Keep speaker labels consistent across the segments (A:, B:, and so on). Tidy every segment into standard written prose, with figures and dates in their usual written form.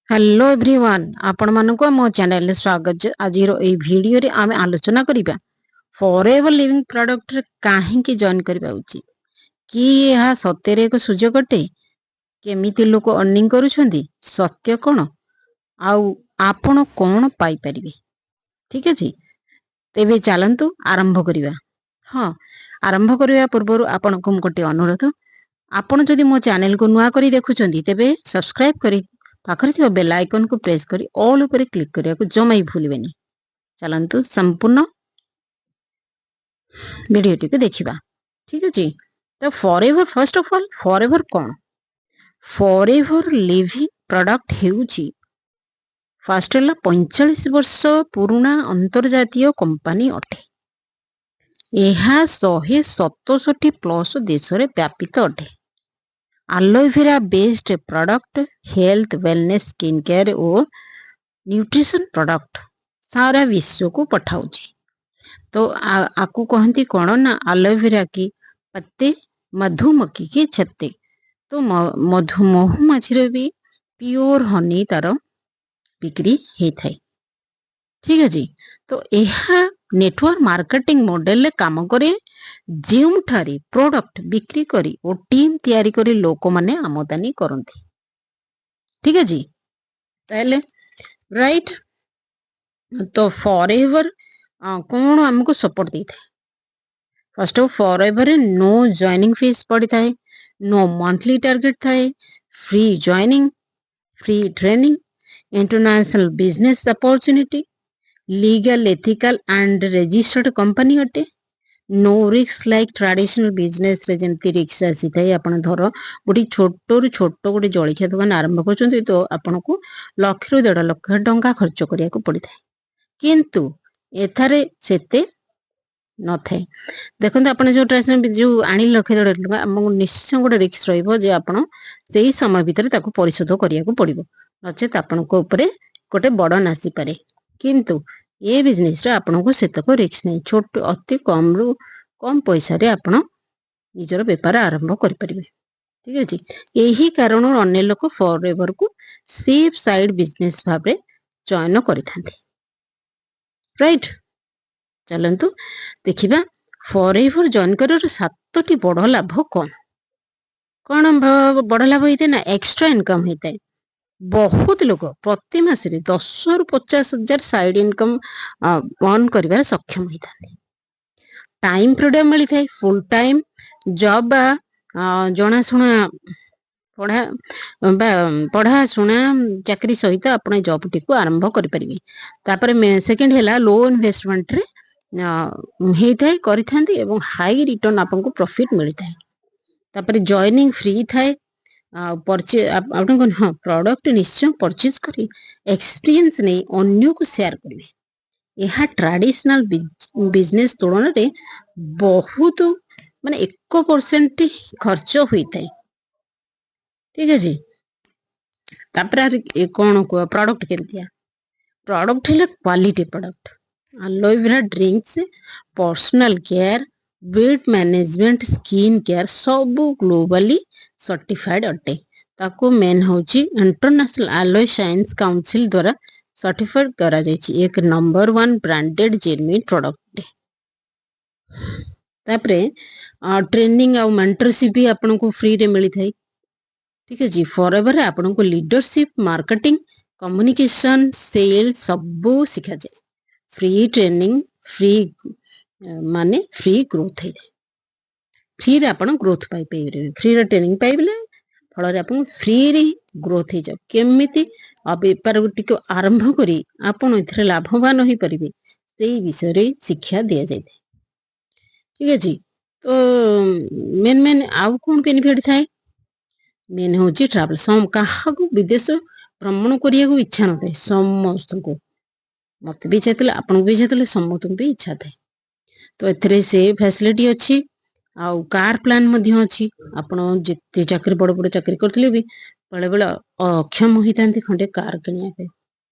A: Hello everyone, ଆପଣମାନଙ୍କୁ ଆମ ଚ୍ୟାନେଲରେ ସ୍ୱାଗତ। ଆଜିର ଏଇ ଭିଡ଼ିଓରେ ଆମେ ଆଲୋଚନା କରିବା, ଫରେଭର ଲିଭିଂ ପ୍ରଡକ୍ଟରେ କାହିଁକି ଜଏନ୍ କରିବା ଉଚିତ, କି ଏହା ସତରେ ଏକ ସୁଯୋଗ ଅଟେ, କେମିତି ଲୋକ ଅର୍ଣ୍ଣିଂ କରୁଛନ୍ତି, ସତ୍ୟ କ'ଣ ଆଉ ଆପଣ କ'ଣ ପାଇପାରିବେ। ଠିକ ଅଛି, ତେବେ ଚାଲନ୍ତୁ ଆରମ୍ଭ କରିବା। ହଁ, ଆରମ୍ଭ କରିବା ପୂର୍ବରୁ ଆପଣଙ୍କୁ ମୁଁ ଗୋଟିଏ ଅନୁରୋଧ। ଆପଣ ଯଦି ମୋ ଚ୍ୟାନେଲକୁ ନୂଆ କରି ଦେଖୁଛନ୍ତି, ତେବେ ସବସ୍କ୍ରାଇବ୍ କରି ପାଖରେ ଥିବା ବେଲ୍ ଆଇକନକୁ ପ୍ରେସ୍ କରି ଅଲ୍ ଉପରେ କ୍ଲିକ୍ କରିବାକୁ ଜମା ବି ଭୁଲିବେନି। ଚାଲନ୍ତୁ ସମ୍ପୂର୍ଣ୍ଣ ଭିଡ଼ିଓଟିକୁ ଦେଖିବା। ଠିକ ଅଛି, ତ ଫରେଭର, ଫାର୍ଷ୍ଟ ଅଫ୍ ଅଲ୍ ଫରେଭର କ'ଣ? ଫରେଭର ଲିଭିଂ ପ୍ରଡକ୍ଟ ହେଉଛି, ଫାର୍ଷ୍ଟ ହେଲା, 45 ବର୍ଷ ପୁରୁଣା ଅନ୍ତର୍ଜାତୀୟ କମ୍ପାନୀ ଅଟେ। ଏହା 167 ପ୍ଲସ୍ ଦେଶରେ ବ୍ୟାପିତ ଅଟେ। Aloe vera based product, health, wellness, skin care ଓ ନ୍ୟୁଟ୍ରିସନ୍ ପ୍ରଡକ୍ଟ ସାରା ବିଶ୍ୱକୁ ପଠାଉଛି। ତ ଆକୁ କହନ୍ତି କ'ଣ ନା ଆଲୋଭେରା କି ପତ୍ତେ, ମଧୁମକ୍ଷୀ କି ଛତ୍ତେ। ତ ମଧୁ ମହୁମାଛିର ବି ପିଓର ହନି ତାର ବିକ୍ରି ହେଇଥାଏ। ଠିକ ଅଛି, ତ ଏହା ନେଟୱାର୍କ ମାର୍କେଟିଂ ମଡେଲରେ କାମ କରେ, ଯେଉଁଠାରେ ପ୍ରଡକ୍ଟ ବିକ୍ରି କରି ଓ ଟିମ୍ ତିଆରି କରି ଲୋକମାନେ ଆମଦାନୀ କରନ୍ତି। ଠିକ ଅଛି, ତାହେଲେ ରାଇଟ୍। ତ ଫରେଭର କ'ଣ ଆମକୁ ସପୋର୍ଟ ଦେଇଥାଏ? ଫାର୍ଷ୍ଟ ଅଫ୍ ଫରେଭରରେ ନୋ ଜଏନିଂ ଫିସ୍ ପଡ଼ିଥାଏ, ନୋ ମନ୍ଥଲି ଟାର୍ଗେଟ ଥାଏ, free joining, free training, international business opportunity, legal, ethical and registered company ଅଟେ। ନୋ ରିସ୍କ, ଲାଇକ୍ ଟ୍ରାଡିସନାଲ ବିଜନେସରେ ଯେମିତି ରିସ୍କ ଆସିଥାଏ। ଆପଣ ଧର ଗୋଟେ ଛୋଟରୁ ଛୋଟ ଗୋଟେ ଜଳଖିଆ ଦୋକାନ ଆରମ୍ଭ କରୁଛନ୍ତି, ତ ଆପଣଙ୍କୁ ଲକ୍ଷରୁ 1.5 ଲକ୍ଷ ଟଙ୍କା ଖର୍ଚ୍ଚ କରିବାକୁ ପଡ଼ିଥାଏ। କିନ୍ତୁ ଏଠାରେ ସେତେ ନଥାଏ। ଦେଖନ୍ତୁ, ଆପଣ ଯୋଉ ଯୋଉ ଆଣିଲେ ଲକ୍ଷେ 1.5 ଟଙ୍କା, ଆମକୁ ନିଶ୍ଚୟ ଗୋଟେ ରିସ୍କ ରହିବ ଯେ ଆପଣ ସେଇ ସମୟ ଭିତରେ ତାକୁ ପରିଶୋଧ କରିବାକୁ ପଡ଼ିବ, ନଚେତ ଆପଣଙ୍କ ଉପରେ ଗୋଟେ ବର୍ଡନ ଆସିପାରେ। କିନ୍ତୁ ଏ ବିଜନେସରେ ଆପଣଙ୍କୁ ସେତକ ରିସ୍କ ନାହିଁ। ଛୋଟ, ଅତି କମରୁ କମ ପଇସାରେ ଆପଣ ନିଜର ବେପାର ଆରମ୍ଭ କରିପାରିବେ। ଠିକ ଅଛି, ଏହି କାରଣରୁ ଅନ୍ୟ ଲୋକ ଫରେଭରକୁ ସେଫ୍ ସାଇଡ୍ ବିଜନେସ୍ ଭାବରେ ଚୟନ କରିଥାନ୍ତି। ରାଇଟ୍, ଚାଲନ୍ତୁ ଦେଖିବା ଫରେଭର ଜଏନ୍ କରିବାର ସାତଟି ବଡ଼ ଲାଭ କ'ଣ କ'ଣ। ବଡ଼ ଲାଭ ହେଇଥାଏ ନା ଏକ୍ସଟ୍ରା ଇନକମ୍ ହେଇଥାଏ। ବହୁତ ଲୋକ ପ୍ରତି ମାସରେ 10ରୁ 50 ହଜାର ସାଇଡ୍ ଇନକମ୍ ଅର୍ନ କରିବାରେ ସକ୍ଷମ ହେଇଥାନ୍ତି। ଟାଇମ୍ ଫ୍ରିଡମ୍ ମିଳିଥାଏ। ଫୁଲ୍ ଟାଇମ୍ ଜବ୍ ବା ଜଣାଶୁଣା ପଢ଼ା ବା ପଢ଼ା ଶୁଣା ଚାକିରି ସହିତ ଆପଣ ଏ ଜବ୍ଟିକୁ ଆରମ୍ଭ କରିପାରିବେ। ତାପରେ ସେକେଣ୍ଡ ହେଲା ଲୋ ଇନଭେଷ୍ଟମେଣ୍ଟରେ ହେଇଥାଏ, କରିଥାନ୍ତି ଏବଂ ହାଇ ରିଟର୍ନ ଆପଣଙ୍କୁ ପ୍ରଫିଟ୍ ମିଳିଥାଏ। ତାପରେ ଜଏନିଂ ଫ୍ରି ଥାଏ ଆଉ ଆପଣଙ୍କ, ହଁ, ପ୍ରଡକ୍ଟ ନିଶ୍ଚୟ ପରଚେଜ କରି ଏକ୍ସପିରିଏନ୍ସ ନେଇ ଅନ୍ୟକୁ ସେୟାର କରିବେ। ଏହା ଟ୍ରାଡିସନାଲ ବିଜନେସ୍ ତୁଳନାରେ ବହୁତ, ମାନେ 1% ଖର୍ଚ୍ଚ ହୋଇଥାଏ। ଠିକ ଅଛି, ତାପରେ କ'ଣ କୁହ, ପ୍ରଡକ୍ଟ କେମିତିଆ? ପ୍ରଡକ୍ଟ ହେଲା quality product, aloe vera drinks, personal care, weight management, skin care ସବୁ ଗ୍ଲୋବାଲି ସର୍ଟିଫାଇଡ୍ ଅଟେ। ତାକୁ ମେନ୍ ହେଉଛି ଇଣ୍ଟରନ୍ୟାସନାଲ ଆଲୋଇ ସାଇନ୍ସ କାଉନସିଲ ଦ୍ୱାରା ସର୍ଟିଫାଇଡ୍ କରାଯାଇଛି। ଏକ number one branded genuine product. ତାପରେ ଟ୍ରେନିଂ ଆଉ ମେଣ୍ଟରସିପ୍ ବି ଆପଣଙ୍କୁ ଫ୍ରିରେ ମିଳିଥାଏ। ଠିକ ଅଛି, ଫରେଭରରେ ଆପଣଙ୍କୁ ଲିଡରସିପ୍, ମାର୍କେଟିଂ, କମ୍ୟୁନିକେସନ, ସେଲ୍ ସବୁ ଶିଖାଯାଏ। ଫ୍ରି ଟ୍ରେନିଂ, ଫ୍ରି ମାନେ ଫ୍ରି ଗ୍ରୋଥ ହେଇଥାଏ। ଫ୍ରିରେ ଆପଣ ଗ୍ରୋଥ ପାଇପାରିବେ। ଫ୍ରିରେ ଟ୍ରେନିଂ ପାଇଲେ ଫଳରେ ଆପଣଙ୍କୁ ଫ୍ରିରେ ଗ୍ରୋଥ ହେଇଯାଉ। କେମିତି ଆଉ ବେପାର ଟିକେ ଆରମ୍ଭ କରି ଆପଣ ଏଥିରେ ଲାଭବାନ ହୋଇପାରିବେ, ସେଇ ବିଷୟରେ ଶିକ୍ଷା ଦିଆଯାଇଥାଏ। ଠିକ ଅଛି, ତ ମେନ୍ ମେନ୍ ଆଉ କ'ଣ ବେନିଫିଟ୍ ଥାଏ? ମେନ୍ ହେଉଛି ଟ୍ରାଭେଲ। କାହାକୁ ବିଦେଶ ଭ୍ରମଣ କରିବାକୁ ଇଚ୍ଛା ନଥାଏ? ସମସ୍ତଙ୍କୁ, ମତେ ବି ଇଚ୍ଛା ଥିଲା, ଆପଣଙ୍କୁ ବି ଇଚ୍ଛା ଥିଲା, ସମସ୍ତଙ୍କୁ ବି ଇଚ୍ଛା ଥାଏ। ତ ଏଥିରେ ସେ ଫ୍ୟାସିଲିଟି ଅଛି ଆଉ କାର୍ ପ୍ଲାନ୍ ମଧ୍ୟ ଅଛି। ଆପଣ ଯେତେ ଚାକିରି, ବଡ଼ ବଡ଼ ଚାକିରି କରିଥିଲେ ବି ବେଳେବେଳେ ଅକ୍ଷମ ହୋଇଥାନ୍ତି ଖଣ୍ଡେ କାର୍ କିଣିବା ପାଇଁ।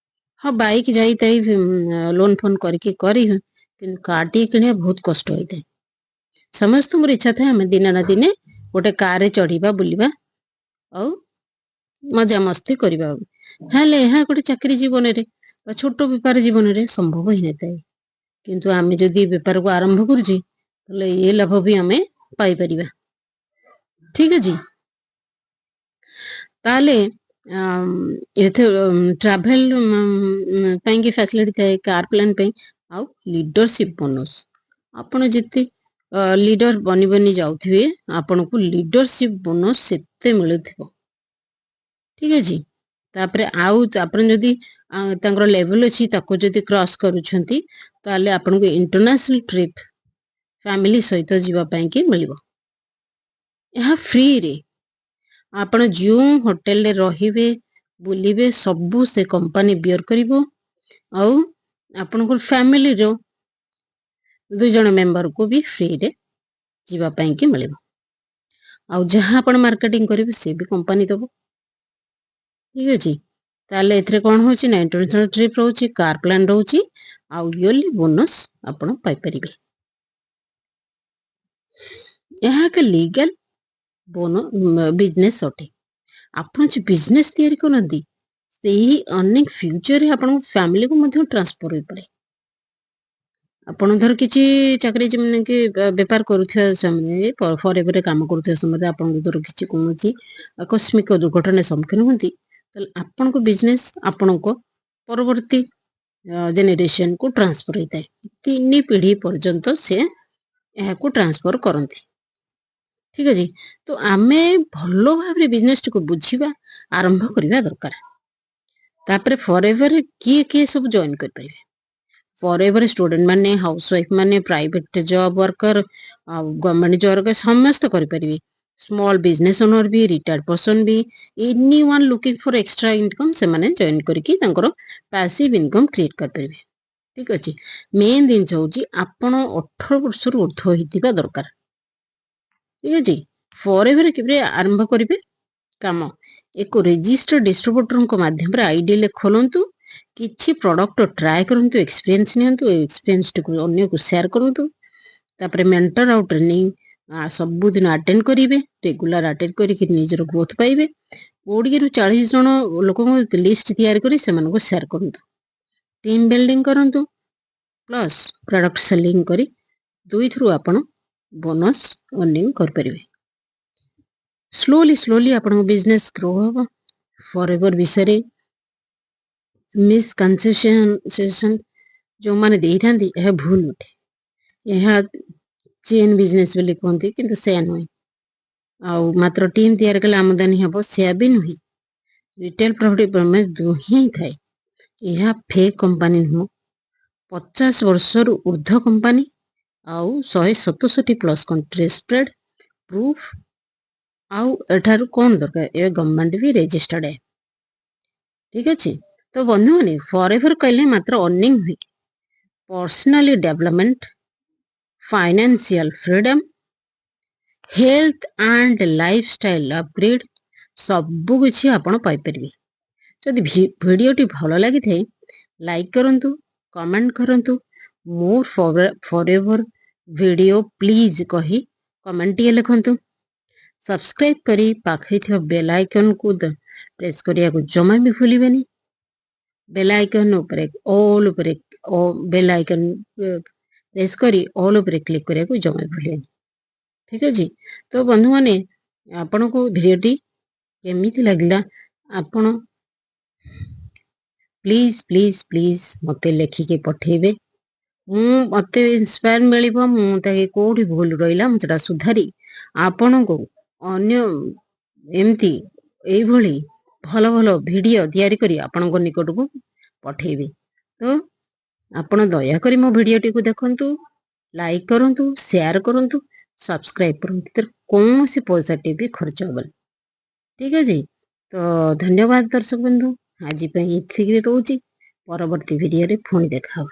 A: ହଁ, ବାଇକ୍ ଯାଇ ଲୋନ୍ ଫୋନ୍ କରିକି କରି, କିନ୍ତୁ କାର୍ ଟିଏ କିଣିବା ବହୁତ କଷ୍ଟ ହୋଇଥାଏ। ସମସ୍ତଙ୍କର ଇଚ୍ଛା ଥାଏ, ଆମେ ଦିନେ ନା ଦିନେ ଗୋଟେ କାରରେ ଚଢିବା, ବୁଲିବା ଆଉ ମଜାମସ୍ତି କରିବା। ହେଲେ ଏହା ଗୋଟେ ଚାକିରି ଜୀବନରେ ବା ଛୋଟ ବେପାର ଜୀବନରେ ସମ୍ଭବ ହେଇନଥାଏ। କିନ୍ତୁ ଆମେ ଯଦି ବେପାରକୁ ଆରମ୍ଭ କରୁଛେ, ତାହେଲେ ଏ ଲାଭ ବି ଆମେ ପାଇପାରିବା। ଠିକ ଅଛି, ତାହେଲେ ଏଥିରେ ଟ୍ରାଭେଲ ପାଇଁକି ଫ୍ୟାସିଲିଟି ଥାଏ, କାର୍ ପ୍ଲାନ୍ ପାଇଁ ଆଉ ଲିଡରସିପ୍ ବୋନସ୍। ଆପଣ ଯେତେ ଲିଡର ବନି ବନି ଯାଉଥିବେ, ଆପଣଙ୍କୁ ଲିଡରସିପ୍ ବୋନସ୍ ସେତେ ମିଳୁଥିବ। ଠିକ ଅଛି। ତାପରେ ଆଉ ଆପଣ ଯଦି ତାଙ୍କର ଲେଭେଲ ଅଛି, ତାକୁ ଯଦି କ୍ରସ୍ କରୁଛନ୍ତି, ତାହେଲେ ଆପଣଙ୍କୁ ଇଣ୍ଟରନ୍ୟାସନାଲ ଟ୍ରିପ୍ ଫ୍ୟାମିଲି ସହିତ ଯିବା ପାଇଁକି ମିଳିବ। ଏହା ଫ୍ରିରେ। ଆପଣ ଯେଉଁ ହୋଟେଲରେ ରହିବେ, ବୁଲିବେ, ସବୁ ସେ କମ୍ପାନୀ ବିୟର କରିବ ଆଉ ଆପଣଙ୍କର ଫ୍ୟାମିଲିର 2 ଜଣ ମେମ୍ବରକୁ ବି ଫ୍ରିରେ ଯିବା ପାଇଁକି ମିଳିବ। ଆଉ ଯାହା ଆପଣ ମାର୍କେଟିଂ କରିବେ, ସେ ବି କମ୍ପାନୀ ଦେବ। ଠିକ ଅଛି। ତାହେଲେ ଏଥିରେ କ'ଣ ହେଉଛି ନା ଇଣ୍ଟରନ୍ୟାସନାଲ ଟ୍ରିପ୍ ରହୁଛି, କାର୍ ପ୍ଲାନ୍ ରହୁଛି ଆଉ ଇୟରଲି ବୋନସ୍ ଆପଣ ପାଇପାରିବେ। ଏହା ଏକ ଲିଗାଲ ବିଜନେସ୍ ଅଟେ। ଆପଣ ଯେଉଁ ବିଜନେସ୍ ତିଆରି କରନ୍ତି, ସେହି ଅର୍ନିଂ ଫ୍ୟୁଚରରେ ଆପଣଙ୍କ ଫ୍ୟାମିଲିକୁ ମଧ୍ୟ ଟ୍ରାନ୍ସଫର ହୋଇପାରେ। ଆପଣ ଧର କିଛି ଚାକିରି ଯେମିତିକି ବେପାର କରୁଥିବା ସମୟରେ, ଫରେଭରରେ କାମ କରୁଥିବା ସମୟରେ ଆପଣଙ୍କୁ ଧର କିଛି କୌଣସି ଆକସ୍ମିକ ଦୁର୍ଘଟଣାର ସମ୍ମୁଖୀନ ହୁଅନ୍ତି, ତାହେଲେ ଆପଣଙ୍କ ବିଜନେସ୍ ଆପଣଙ୍କ ପରବର୍ତ୍ତୀ ଜେନେରେସନକୁ ଟ୍ରାନ୍ସଫର ହୋଇଥାଏ। ତିନି ପିଢ଼ି ପର୍ଯ୍ୟନ୍ତ ସେ ଏହାକୁ ଟ୍ରାନ୍ସଫର କରନ୍ତି। ଠିକ ଅଛି। ତ ଆମେ ଭଲ ଭାବରେ ବିଜନେସଟିକୁ ବୁଝିବା ଆରମ୍ଭ କରିବା ଦରକାର। ତାପରେ ଫରେଭରରେ କିଏ କିଏ ସବୁ ଜଏନ୍ କରିପାରିବେ? ଫରେଭର ଷ୍ଟୁଡେଣ୍ଟ ମାନେ, ହାଉସ ୱାଇଫ ମାନେ, ପ୍ରାଇଭେଟ ଜବ୍ ୱାର୍କର ଆଉ ଗଭର୍ଣ୍ଣମେଣ୍ଟ ଜବ୍ ସମସ୍ତେ କରିପାରିବେ। Small business owner B, retired person B, anyone looking for extra income, ସେମାନେ ଜଏନ୍ କରିକି ତାଙ୍କର ପାସିଭ୍ ଇନକମ୍ କ୍ରିଏଟ୍ କରିପାରିବେ। ଠିକ ଅଛି। ମେନ୍ ଜିନିଷ ହେଉଛି ଆପଣ 18 ବର୍ଷରୁ ଉର୍ଦ୍ଧ୍ୱ ହେଇଥିବା ଦରକାର। ଠିକ ଅଛି। ଫରେଭର କେବେ ଆରମ୍ଭ କରିବେ କାମ? ଏକ ରେଜିଷ୍ଟର୍ଡ ଡିଷ୍ଟ୍ରିବ୍ୟୁଟରଙ୍କ ମାଧ୍ୟମରେ ଆଇଡିଆଲି ଖୋଲନ୍ତୁ, କିଛି ପ୍ରଡକ୍ଟ ଟ୍ରାଏ କରନ୍ତୁ, ଏକ୍ସପିରିଏନ୍ସ ନିଅନ୍ତୁ, ଏକ୍ସପିରିଏନ୍ସଟିକୁ ଅନ୍ୟକୁ ସେୟାର କରନ୍ତୁ। ତାପରେ ମେଣ୍ଟର ଆଉ ଟ୍ରେନିଂ ସବୁଦିନ ଆଟେଣ୍ଡ କରିବେ। ରେଗୁଲାର ଆଟେଣ୍ଡ କରିକି ନିଜର ଗ୍ରୋଥ ପାଇବେ। 20ରୁ 40 ଜଣ ଲୋକଙ୍କ ଲିଷ୍ଟ ତିଆରି କରି ସେମାନଙ୍କୁ ସେୟାର କରନ୍ତୁ। ଟିମ୍ ବିଲ୍ଡିଂ କରନ୍ତୁ, ପ୍ଲସ୍ ପ୍ରଡକ୍ଟ ସେଲିଂ କରି ଦୁଇଥିରୁ ଆପଣ ବୋନସ୍ ଅର୍ନିଂ କରିପାରିବେ। ସ୍ଲୋଲି ସ୍ଲୋଲି ଆପଣଙ୍କ ବିଜନେସ୍ ଗ୍ରୋ ହେବ। ଫରେଭର ବିଷୟରେ ମିସକନସେପସନ୍ ଯେଉଁମାନେ ଦେଇଥାନ୍ତି, ଏହା ଭୁଲ ଅଟେ। ଏହା ଚେନ୍ ବିଜନେସ୍ ବୋଲି କୁହନ୍ତି, କିନ୍ତୁ ସେୟା ନୁହେଁ। ଆଉ ମାତ୍ର ଟିମ୍ ତିଆରି କଲେ ଆମଦାନୀ ହେବ, ସେୟା ବି ନୁହେଁ। ରିଟେଲ ପ୍ରଫିଟ୍ ଦୁହେଁ ଥାଏ। ଏହା ଫେକ୍ କମ୍ପାନୀ ନୁହଁ। 50 ବର୍ଷରୁ ଉର୍ଦ୍ଧ୍ୱ କମ୍ପାନୀ ଆଉ 167 ପ୍ଲସ୍ କଣ୍ଟ୍ରି ସ୍ପ୍ରେଡ୍ ପ୍ରୁଫ୍। ଆଉ ଏଠାରୁ କ'ଣ ଦରକାର? ଏବେ ଗଭର୍ଣ୍ଣମେଣ୍ଟ ବି ରେଜିଷ୍ଟର୍ଡ। ଠିକ ଅଛି। ତ ବନ୍ଧୁମାନେ, ଫରେଭର କହିଲେ ମାତ୍ର ଅର୍ନିଂ ନୁହେଁ, personally development, financial freedom, health and lifestyle upgrade ସବୁ କିଛି ଆପଣ ପାଇପାରିବେ। ଯଦି ଭିଡ଼ିଓଟି ଭଲ ଲାଗିଥାଏ, ଲାଇକ୍ କରନ୍ତୁ, କମେଣ୍ଟ କରନ୍ତୁ, "ମୋର ଫରେଭର ଭିଡ଼ିଓ ପ୍ଲିଜ୍" କହି କମେଣ୍ଟ ଟିକେ ଲେଖନ୍ତୁ। ସବସ୍କ୍ରାଇବ୍ କରି ପାଖରେ ଥିବା ବେଲ୍ ଆଇକନ୍କୁ ପ୍ରେସ୍ କରିବାକୁ ଜମା ବି ଭୁଲିବେନି। ବେଲ୍ ଆଇକନ୍ ଉପରେ ଅଲ୍ ଉପରେ, ବେଲ୍ ଆଇକନ୍ ପ୍ରେସ୍ କରି ଅଲ୍ ଉପରେ କ୍ଲିକ୍ କରିବାକୁ ଜମା ଭୁଲିବେନି। ଠିକ ଅଛି। ତ ବନ୍ଧୁମାନେ, ଆପଣଙ୍କୁ ଭିଡ଼ିଓଟି କେମିତି ଲାଗିଲା, ଆପଣ ପ୍ଲିଜ୍ ପ୍ଲିଜ୍ ପ୍ଲିଜ୍ ମୋତେ ଲେଖିକି ପଠେଇବେ। ମୋତେ ଇନ୍ସପାୟାର ମିଳିବ। ମୁଁ ତାকে କେଉଁଠି ଭୁଲ ରହିଲା, ମୁଁ ସେଟା ସୁଧାରି ଆପଣଙ୍କୁ ଅନ୍ୟ ଏମିତି ଏଇଭଳି ଭଲ ଭଲ ଭିଡ଼ିଓ ତିଆରି କରି ଆପଣଙ୍କ ନିକଟକୁ ପଠେଇବି। ତ ଆପଣ ଦୟାକରି ମୋ ଭିଡ଼ିଓଟିକୁ ଦେଖନ୍ତୁ, ଲାଇକ୍ କରନ୍ତୁ, ସେୟାର କରନ୍ତୁ, ସବସ୍କ୍ରାଇବ୍ କରନ୍ତୁ। ଏଥିରେ କୌଣସି ପଇସାଟି ବି ଖର୍ଚ୍ଚ ହେବନି। ଠିକ ଅଛି। ତ ଧନ୍ୟବାଦ ଦର୍ଶକ ବନ୍ଧୁ, ଆଜି ପାଇଁ ଏତିକିରେ ରହୁଛି। ପରବର୍ତ୍ତୀ ଭିଡ଼ିଓରେ ପୁଣି ଦେଖା ହେବ।